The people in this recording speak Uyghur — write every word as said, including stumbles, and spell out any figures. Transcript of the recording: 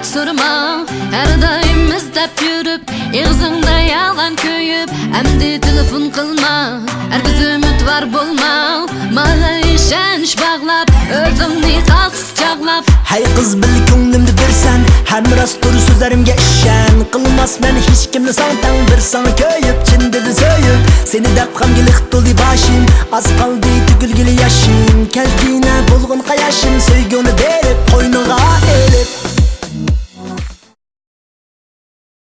سورىما، ھەر دائىم ئىزدەپ يۈرۈپ، ئېغىزىڭدا يالغان كۆيۈپ، ئەمدى تېلېفون قىلما، ھەرگىز ئۈمىدۋار بولما، ماڭا ئىشەنچ باغلاپ، ئۆزۈڭنى قالتىس چاغلاپ. ھەي قىز، بىللە كۆڭلۈمدە بىرسەن، ھەم راست تۇر سۆزلىرىمگە ئىشەن. قىلماسمەن ھېچكىمنى ساڭا تەڭ، بىر ساڭا كۆيۈپ، چىن دىلدىن سۆيۈپ. سېنى دەپ غەمگە لىق تولدى باشىم، ئاز قالدى تۆكۈلگىلى ياشىم. كەلگىنە بولغىن قاياشىم، سۆيگۈڭنى بېرىپ، قوينۇمغا